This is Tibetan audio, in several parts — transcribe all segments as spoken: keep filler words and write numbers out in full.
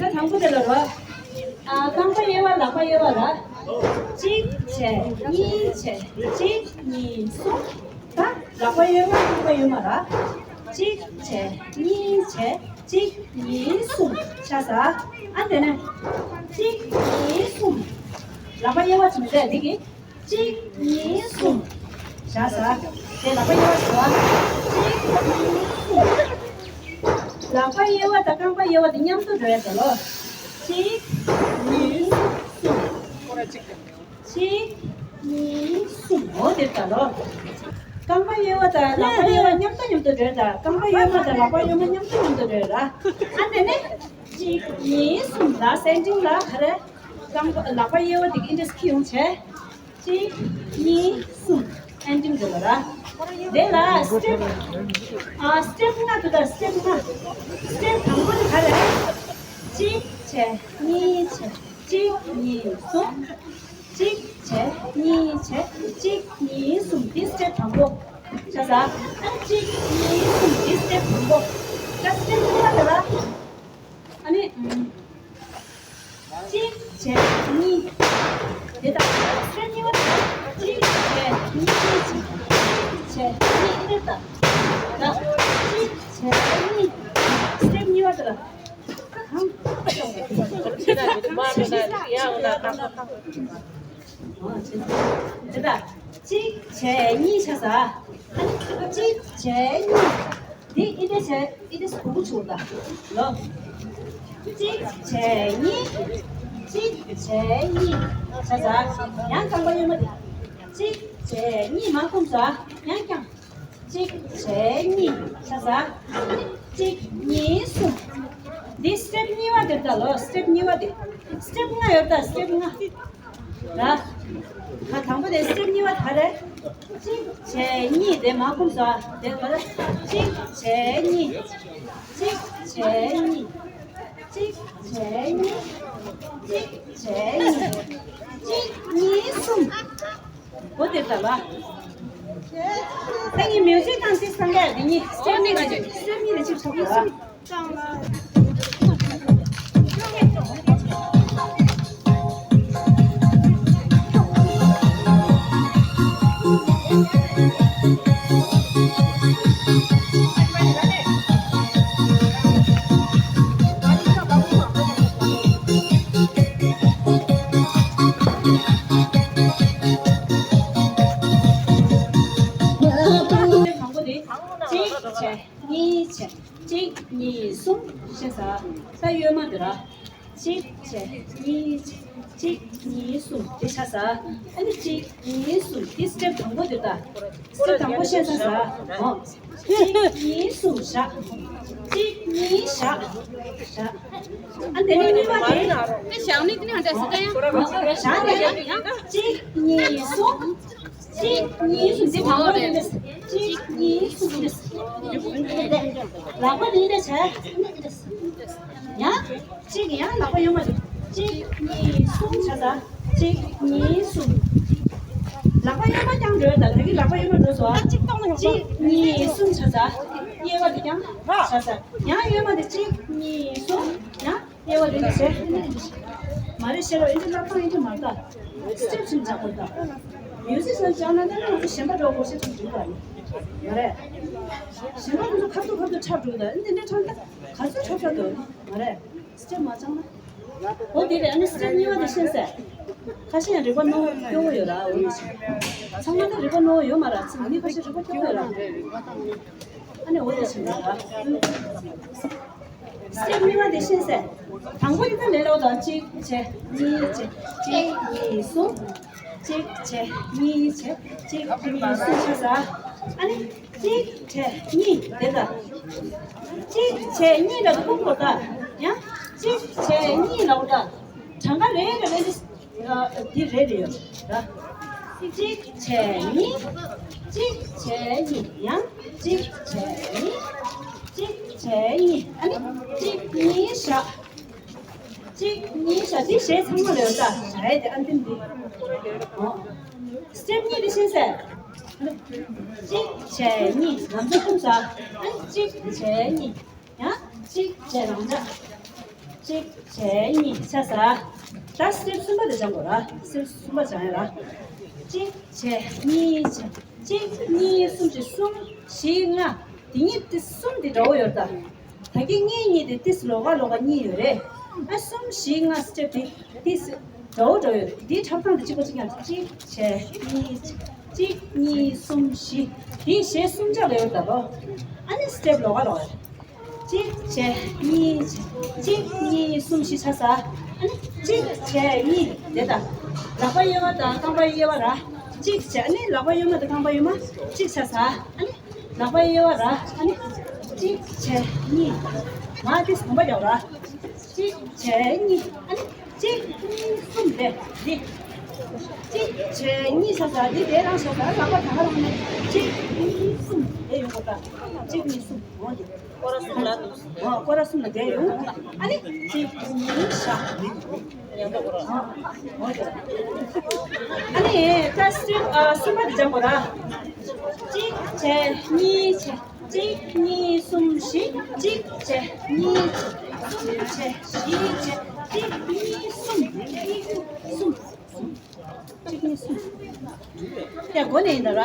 ད་དང་པོ་དེ་ལ་རོ། ཨ། རྐང་པ་གཡས་པ་ལག་པ་གཡས་པ་ར། གཅིག་བྱས། གཉིས་བྱས། གཅིག་གཉིས། གསུམ། ད་ལག་པ་གཡས་པ་རྐང་པ་གཡོན་མ་ར། གཅིག་བྱས། གཉིས་བྱས། གཅིག་གཉིས། གསུམ། བཞག་ས། ཨ། དེ་ནས་གཅིག་གཉིས། གསུམ། ལག་པ་གཡས་པ་བྱས་མི་འདུག་འདི་གི་གཅིག་གཉིས། གསུམ། བཞག་ས། དེ་ལག་པ་གཡས་པ་བྱས་པ། གཅིག་གཉིས། གསུམ། ལག་པ་གཡས་པ་དང་རྐང་པ་གཡས་པ་དེ་མཉམ་དུ་འགྲོ་ཡ་ད་ལོ། གཅིག་གཉིས། གསུམ། གཅིག་གཉིས། གསུམ། འོ་དེ་ད་ལོ། རྐང་པ་གཡས་པ་དང་ལག་པ་གཡས་པ་མཉམ་དུ་མཉམ་དུ་འགྲོ་ཡ་ད། རྐང་པ་གཡོན་མ་དང་ལག་པ་གཡོན་མ་མཉམ་དུ་མཉམ་དུ་འགྲོ་ཡ་ད། ཨ། དེ་ནས་གཅིག་གཉིས། གསུམ། ལ་སེན་ཊིང་ལ་ག་རེ། རྐང་པ་ལག་པ་གཡས་པ་དེ་གི་ཨིན་ཌེག་སི་ཁྱེར་ཡོང་བྱས། གཅིག་གཉིས། གསུམ། ཨེན་ཌིང་འགྲོ་བ་ར། དེ་ལ་སི་ཊེབ། ཨ། སི་ཊེབ་ལྔ་འདུག་ད། སི་ཊེབ་ལྔ། སི་ཊེབ་དང་པོ་དེ་ག་རེ། གཅིག་བྱས། གཉིས་བྱས། གཅིག་གཉིས། གསུམ། གཅིག་བྱས། གཉིས་བྱས། གཅིག་གཉིས། གསུམ། འདི་སི་ཊེབ་དང་པོ། བྱས་ཙང་། ཨ། གཅིག་གཉིས། གསུམ། འདི་སི་ཊེབ་དང་པོ། ད་སི་ཊེབ་གཉིས་པ་དེ་ལ། ཨ་ནི། གཅིག་བྱས། གཉིས། དེ་ལྟར་སི་ཊེབ་གཉིས་པ་དེ་ལ། གཅིག་བྱས། གཉིས་བྱས། གཅིག་བྱས། གཉིས། དེ་ལྟར། ད་གཅིག་བྱས། གཉིས། སི་ཊེབ་གཉིས་པ་དེ་ལ། དེ་ལྟར་གཅིག་བྱས། གཉིས། འདི་ཨི་ཏེ་བྱས། ཨི་ཏེ་སུ་གུ་ཆུ་ད་ལོ། གཅིག་བྱས། གཉིས། གཅིག་བྱས། གཉིས། བྱས་ཙང་། ཡང་རྐང་པ་གཡོན་མ་དེ། གཅིག་བྱས། གཉིས། མར་འཁུམས་ཙང་ཡང་བརྐྱངས། གཅིག་བྱས། གཉིས། བྱས་ཙང་། གཅིག་གཉིས། གསུམ། འདི་སི་ཊེབ་གཉིས་པ་དེ་ད་ལོ། སི་ཊེབ་གཉིས་པ་དེ། སི་ཊེབ་ལྔ་ཡོད་ད། སི་ཊེབ་ལྔ། ལ། ད་དང་པོ་དེ་སི་ཊེབ་གཉིས་པ་ག་རེ། གཅིག་བྱས། གཉིས། དེ་མར་འཁུམས་ཙང་། དེ་ག་རེ། གཅིག་བྱས། གཉིས། གཅིག་བྱས། གཉིས། གཅིག་བྱས། གཉིས། གཅིག་བྱས། གཉིས། གཅིག་གཉིས། གསུམ། འོ་དེ་ལྟར་ལ། ད་ངས་མིའུ་ཟིག་བཏང་སྟེ་སང་ག་དེ་གཉིས་སི་ཊེབ་གཉིས་ལ་གཅིག་སི་ཊེབ་གཉིས་ལ་གཅིག་ཆགས་པ་ལ། གཅིག་བྱས། གཉིས་བྱས། གཅིག་གཉིས་གསུམ། ཤེས་ས། ད་གཡོན་མ་འདི་ར། གཅིག་བྱས། གཉིས་བྱས། གཅིག་གཉིས་གསུམ། དེ་ཤེས་ས། ཨ་ནི་གཅིག་གཉིས་གསུམ། དེ་སི་ཊེབ་དང་པོ་འདི་ད། སི་ཊེབ་དང་པོ་ཤེས་ས་ས། འོ། གཅིག་གཉིས་གསུམ། བཞག་གཅིག་གཉིས། བཞག་བཞག་ཨ་དེ་ནས་གཉིས་པ་དེ། དེ་བཞག་ནས་དེ་ནས་ཧ་འདྲ་སི་ཊེབ་ཡང་། བཞག་ནས་ཡང་། གཅིག་གཉིས་གསུམ། གཅིག་གཉིས་གསུམ། འདི་མང་པོ་རེད། གཅིག་གཉིས་གསུམ་རེད། ལག་པ་འདི་འདྲ་བྱས། ཡང་གཅིག་ཡང་ལག་པ་གཡོན་མ་རེད། གཅིག་གཉིས་གསུམ་བྱས་ཙང་། གཅིག་གཉིས་གསུམ། ལག་པ་གཡོན་མ་བརྐྱངས་འགྲོ་ཡ། ད་ད་གིན་ལག་པ་གཡོན་མ་འགྲོ་སོང་ཨ། གཅིག་གཉིས་གསུམ་བྱས་ཙང་། གཡས་པ་འདི་བརྐྱངས་བྱས་ཙང་། ཡང་གཡོན་མ་འདི་གཅིག་གཉིས་གསུམ། ཡང་། དབྱེ་བ་འདི་འདྲ་བྱས། མ་རེད་ཤེས་རོགས། ཨེ་འདྲ་ལབ་སྟངས་ཨེ་འདྲ་མ་རེད་ད། སི་ཊེབ་ཤིག་འཇགས་དགོས་ད། མིའུ་ཟིག་སོགས་སྦྱངས་ན་ད་ང་ཚོ་གཞན་པ་འགྲོ་དགོས་ཤེས་ཐུབ་འདུག་ད། མ་རེད། གཞན་པ་ང་ཚོ་ཁ་ཐུག་ཁ་ཐུག་འཁྲབ་འགྲོ་ད། ཨེ་འདི་འདྲ་འཁྲབ་ད་ག་ཚོད་འཁྲབ་ས་འདུག་མ་རེད། སི་ཊེབ་མ་སྦྱངས་ན། འོ་དེ་རེད། ཨ་ནི་སི་ཊེབ་གཉིས་པ་དེ་ཤེས་ཟེར། ཁ་ཤས་ཡང་རིག་པ་རྣོ་སྐྱོ་བོ་ཡོད་ར། འོ་ནི་ཚང་མ་ད་རིག་པ་རྣོ་བོ་ཡོད་མ་རེད། ཚང་མ་མི་ཁ་ཤས་རིག་པ་སྐྱོ་བོ་ཡོད་ར། ཨ་ནི་འོ་དེ་ཤེས་ཟེར་ར། སི་ཊེབ་གཉིས་པ་དེ་ཤེས་ཟེར། དང་པོ་དེ་ད་ལས་སླ་བོ་དང་། གཅིག་བྱས། གཉིས་བྱས། གཅིག་གཉིས་གསུམ། གཅིག་བྱས། གཉིས་བྱས། གཅིག་གཉིས་གསུམ་བྱས་ཙང་། ཨ་ནི་གཅིག་བྱས་གཉིས་དེ་ལྟར། གཅིག་བྱས་གཉིས་ལ་ཀུམ་དགོས་ད། ཡང་གཅིག་བྱས་གཉིས་ལ་འོ་ད། གྲངས་ཀ་རེ་རེ་ལ་འདི། ཨ། འདི་རེ་རེ་ཡོད་ད། གཅིག་བྱས་གཉིས། གཅིག་བྱས་གཉིས། ཡང་གཅིག་བྱས་གཉིས། གཅིག་བྱས་གཉིས། ཨ་ནི་གཅིག་གཉིས་བཞག་གཅིག་གཉིས་བཞག་འདི་གཞས་ཚང་མ་ལ་ཡོད་ད། གཞས་དེ་ཨན་ཐེམ་འདི། འོ། སི་ཊེབ་གཉིས་འདི་ཤེས་ཟེར། གཅིག་བྱས་གཉིས། ང་ཚོ་ཀུམ་ས། ཨ་ནི་གཅིག་བྱས་གཉིས། ཡང་གཅིག་བྱས་རང་འཇགས། གཅིག་བྱས་གཉིས་ཆ་ས། ད་སི་ཊེབ་གསུམ་པ་དེ་སྦྱང་དགོས་ར། སི་ཊེབ་གསུམ་པ་སྦྱང་ཡ་ར། གཅིག་བྱས་གཉིས་བྱས། གཅིག་གཉིས་གསུམ་བྱས། གསུམ་བཞི་ལྔ། དེ་གཉིས་དེ་གསུམ་དེ་འདྲ་བོ་ཡོད་ད། ད་གིན་ངེད་གཉིས་དེ་ཏིས་ལོགས་ཀ་ལོགས་ཀ་གཉིས་ཡོད་རེད། ཨ་གསུམ་བཞི་ལྔ་སི་ཊེབ་དེ་ཏིས་འདྲ་བོ་འདྲ་བོ་ཡོད་རེད། དེའི་འཁྲབ་སྟངས་དེ་གཅིག་པ་གཅིག་རྐྱང་རེད། གཅིག་བྱས་གཉིས་བྱས། གཅིག་གཉིས་གསུམ་བཞི། དེའི་གཞས་གསུམ་ཆ་ལ་ཡོད་ད་ལོ། ཨ་ནི་སི་ཊེབ་ལོགས་ཀ་ལོགས་ཀ་རེད། གཅིག་བྱས་གཉིས་བྱས། གཅིག་གཉིས་གསུམ་བཞི་ཆ་ས། ཨ་ནི་གཅིག་བྱས་གཉིས་དེ་ད། ལག་པ་གཡས་པ་དང་རྐང་པ་གཡས་པ་ར། གཅིག་བྱས། ཨ་ནི་ལག་པ་གཡོན་མ་དང་རྐང་པ་གཡོན་མ་གཅིག་ཆ་ས། ཨ་ནི་ལག་པ་གཡས་པ་ར། ཨ་ནི་གཅིག་བྱས་གཉིས། མ་དེ་གོམ་པ་རྒྱག་ར། གཅིག་བྱས་གཉིས། ཨ་ནི་གཅིག་གཉིས་གསུམ་རེད། འདི། གཅིག་བྱས་གཉིས་ཆ་ས། འདི་དེ་རང་ཆ་ས། ལག་པ་ད་ག་རང་ནས་གཅིག་གཉིས་གསུམ་རེད། ཡོང་གོ་ད། གཅིག་གཉིས་གསུམ། འོ་འདི། སྐོར་ར་གསུམ་ལ་འདུག་ཨོ། སྐོར་ར་གསུམ་ལ་བསྡད་ཡོང་། ཨ་ནི་གཅིག་གཉིས་བཞག་ཨ་ནི་ད་སི་ཊེབ་གསུམ་པ་དེ་སྦྱང་དགོས་ར། གཅིག་བྱས་གཉིས་བྱས། གཅིག་གཉིས་གསུམ་བཞི། གཅིག་བྱས་གཉིས་བྱས། གསུམ་བྱས་བཞི་བྱས། གཅིག་གཉིས་གསུམ། གཉིས་གསུམ། གཅིག་གཉིས་གསུམ། ཡ་མགོ་ནས་ཡིན་ད་ར།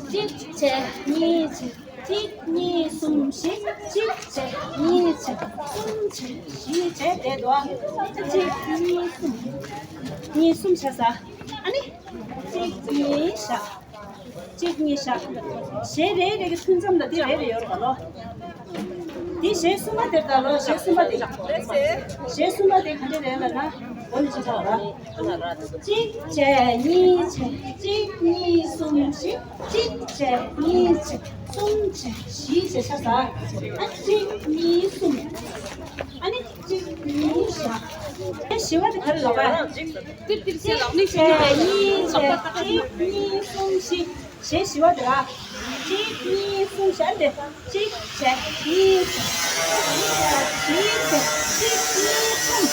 གཅིག་བྱས་གཉིས་བྱས། གཅིག་གཉིས་གསུམ་བཞི། གཅིག་བྱས་གཉིས་བྱས། གསུམ་བྱས་བཞི་བྱས་བསྡད་འདུག་གཅིག་གཉིས་གསུམ། གཉིས་གསུམ་བྱས་ས། ཨ་ནི་གཅིག་གཉིས་བཞག་གཅིག་གཉིས་བཞག་གཞས་རེ་རེ་གི་ཐུན་མཚམས་ལ་འདི་རེ་རེ་ཡོད་རེད་པ་ལོ། འདི་གཞས་གསུམ་པ་དེར་ལྟ་ལོ། གཞས་གསུམ་པ་དེ། གཞས་གསུམ་པ་དེ་ག་འདྲ་རེད་ལབ་ན། འོ་ནི་ཅི་ཐག་ར། གཅིག་བྱས་གཉིས་བྱས། གཅིག་གཉིས་གསུམ་བཞི། གཅིག་བྱས་གཉིས་བྱས། གསུམ་བྱས་བཞི་བྱས་ཆ་ས། ཨ་གཅིག་གཉིས་གསུམ། ཨ་ནི་གཅིག་གཉིས་བཞག་གཞས་བཞི་པ་དེ་ག་རེ་ལབ་པ། གཅིག་བྱས་གཉིས་བྱས། གཅིག་གཉིས་གསུམ་བཞི། གཞས་བཞི་པ་དེ་ལ། གཅིག་གཉིས་གསུམ་བཞག་སྟེ། གཅིག་བྱས་གཉིས་བྱས། གཉིས་བྱས་བཞི་བྱས། གཅིག་གཉིས་གསུམ།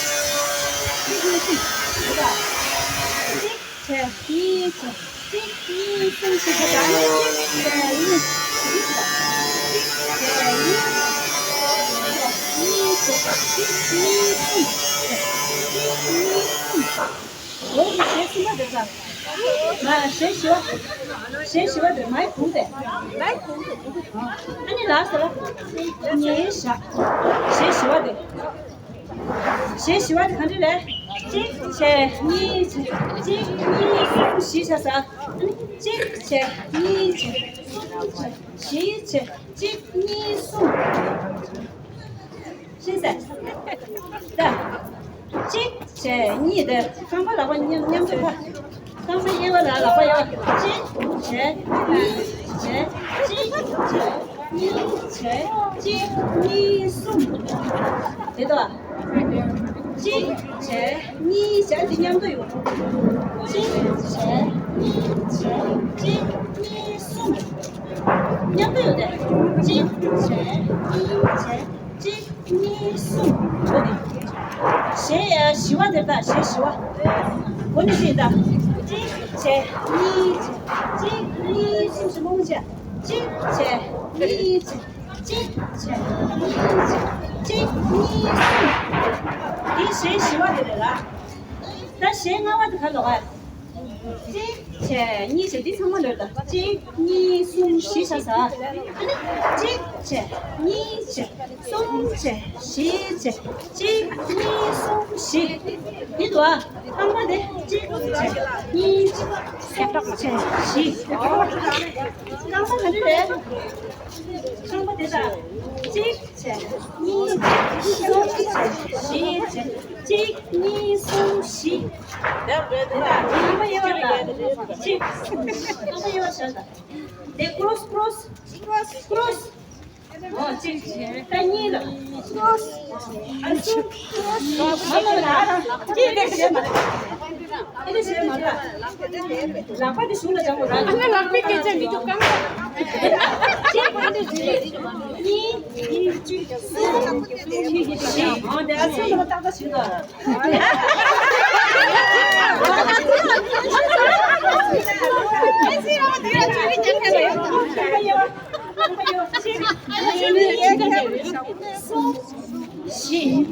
གཅིག་གཉིས་གསུམ། རེད་པ། གཅིག་བྱས་གཉིས་བྱས། གཅིག་གཉིས་གསུམ་བཞི་བྱས། གཅིག་བྱས་གཉིས། གཅིག་བྱས་གཉིས། གཉིས་བྱས་གཅིག་གཉིས་གསུམ། གཅིག་གཉིས་གསུམ། འོ་དེ་གཞས་གསུམ་པ་དེ་ཚ། མ་གཞས་བཞི་པ། གཞས་བཞི་པ་དེ་མའི་གུང་དེ། མའི་གུང་དེ། ཨ་ནི་ལགས་སོ། གཉིས་བཞག་གཞས་བཞི་པ་དེ། གཞས་བཞི་པ་དེ་ག་འདྲ་རེད། གཅིག་བྱས་གཉིས་བྱས། གཅིག་གཉིས་གསུམ་བཞི་བྱས་ས། ཨ་ནི་གཅིག་བྱས་གཉིས་བྱས། གསུམ་བྱས་བཞི་བྱས། གཅིག་གཉིས་གསུམ། ཤེས་ས། ད། གཅིག་བྱས་གཉིས་དེ་རྐང་པ་ལག་པ་མཉམ་མཉམ་དུ་ཕ། རྐང་པ་གཡས་པ་ལ་ལག་པ་གཡོན། གཅིག་བྱས་གཉིས་བྱས། གཅིག་བྱས་གཉིས་བྱས། གཅིག་གཉིས་གསུམ། དེ་དོ། གཅིག་བྱས་གཉིས་བྱས། འདི་མཉམ་དུ་ཡོང་། གཅིག་བྱས་གཉིས་བྱས། གཅིག་གཉིས་གསུམ། མཉམ་དུ་ཡོང་དེ། གཅིག་བྱས་གཉིས་བྱས། གཅིག་གཉིས་གསུམ། འོ་དེ། གཞས་ཡ་བཞི་པ་དེ་ད་གཞས་བཞི་པ། འོ་ནི་ཅི་ད། གཅིག་བྱས་གཉིས་བྱས། གཅིག་གཉིས་གསུམ་ཞིག་རྨོངས་བྱས། གཅིག་བྱས་གཉིས་བྱས། གཅིག་བྱས་གཉིས་བྱས། གཅིག་གཉིས་གསུམ། འདི་གཞས་བཞི་པ་དེ་རེད་ལ། ད་གཞས་ལྔ་པ་དེ་ག་ལོག་ཨ། གཅིག་བྱས་གཉིས་བྱས། འདི་ཚང་མ་ལོས་ད། གཅིག་གཉིས་གསུམ་བཞི་བྱས་ས། ཨ་ནི་གཅིག་བྱས་གཉིས་བྱས། གསུམ་བྱས་བཞི་བྱས། གཅིག་གཉིས་གསུམ་བཞི། འདི་འདུག་ཨ། རྐང་པ་དེ་གཅིག་བྱས་གཉིས་བྱས། གསུམ་བྱས་བཞི། རྐང་པ་ག་འདྲ་རེད། རྐང་པ་དེ་ད་གཅིག་བྱས་གཉིས་བྱས། གསུམ་བྱས་བཞི་བྱས། གཅིག་གཉིས་གསུམ་བཞི། དེ་ད་རྐང་པ་གཡས་པ་ད་གཅིག་རྐང་པ་གཡས་པ་བྱས་ད། དེ་ཀྲོས་ཀྲོས་ཀྲོས། འོ་གཅིག་ད་གཉིས་ལ། ཀྲོས། ཨ་གསུམ། མ་མ་ལ་ལ་ལ། གཅིག་དེ་བྱས་མ་རེད། ཨེ་དེ་བྱས་མ་རེད། ལག་པ་དེ་གཞུང་ལ་སྦྱང་དགོས་ར། ཨ་ནི་ལག་པའི་སྐད་ཆ་མི་འདུག་གང་། གཅིག་ཨ་འདི་བྱས། གཉིས། གཉིས་གཅིག་གསུམ། གཉིས་གཉིས་བཞི། འོ་དེ་ཨ་གསུམ་ལ་ཏག་ཏག་བྱེད་དོ། གཅིག་གཉིས། གསུམ། བཞི།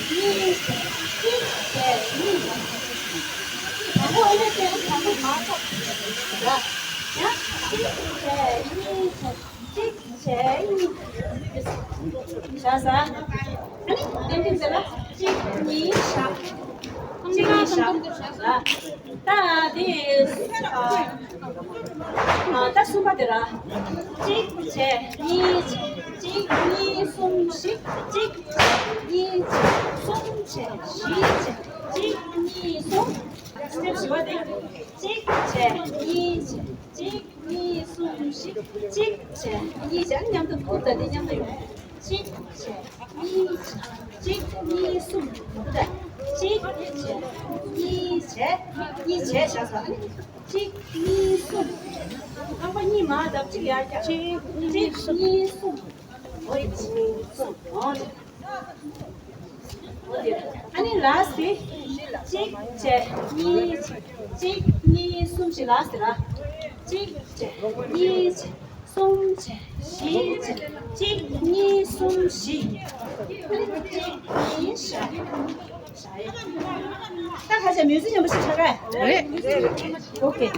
གཉིས་བྱས། གཅིག་བྱས་གཉིས། དང་པོ་ཨ་ནི་དེ་དང་པོ་མར་ཐོག་ལ། ཡང་གཅིག་བྱས་གཉིས་བྱས། གཅིག་བྱས་གཉིས། བཞག་ས། ཨ་ནི་དེ་འདྲ་ཟེར་ལ་གཅིག་གཉིས་བཞག་གཅིག་གཉིས་བཞག་ད་དེ་ཨ་ཨ་ད་གསུམ་པ་དེ་ར། གཅིག་བྱས་གཉིས་བྱས། གཅིག་གཉིས་གསུམ་བཞི། གཅིག་བྱས་གཉིས་བྱས། གསུམ་བྱས་བཞི་བྱས། གཅིག་གཉིས་གསུམ། སི་ཊེབ་བཞི་པ་དེ། གཅིག་བྱས་གཉིས་བྱས། གཅིག་གཉིས་གསུམ་བཞི། གཅིག་བྱས་གཉིས་བྱས། ཨ་ནི་མཉམ་དུ་ཕུར་དང་འདི་མཉམ་དུ་ཡོང་། གཅིག་བྱས་གཉིས་བྱས། གཅིག་གཉིས་གསུམ། ད་གཅིག་བྱས་གཉིས་བྱས། གཉིས་བྱས་བཞག་ས། ཨ་ནི་གཅིག་གཉིས་གསུམ། རྐང་པ་གཉིས་མར་བརྡབ། གཅིག་ཡར་བཀྱག་གཅིག་གཉིས་གསུམ། འོ་ཡ། གཅིག་གཉིས་གསུམ། འོ་ཡ། ཨ་ནི་ལ་སི་ཊི། གཅིག་བྱས་གཉིས་བྱས། གཅིག་གཉིས་གསུམ་བཞི། ལ་སི་ཊི་ར། གཅིག་བྱས་གཉིས་བྱས། གསུམ་བྱས་བཞི་བྱས། གཅིག་གཉིས་གསུམ་བཞི། ཨ་ནི་གཅིག་གཉིས་བཞག་ད་ཁ་ཤས་མིའུ་ཟིག་ཉམས་པོ་ཞིག་ཆགས་ཀ་རེད། ཨོ་ཀེ།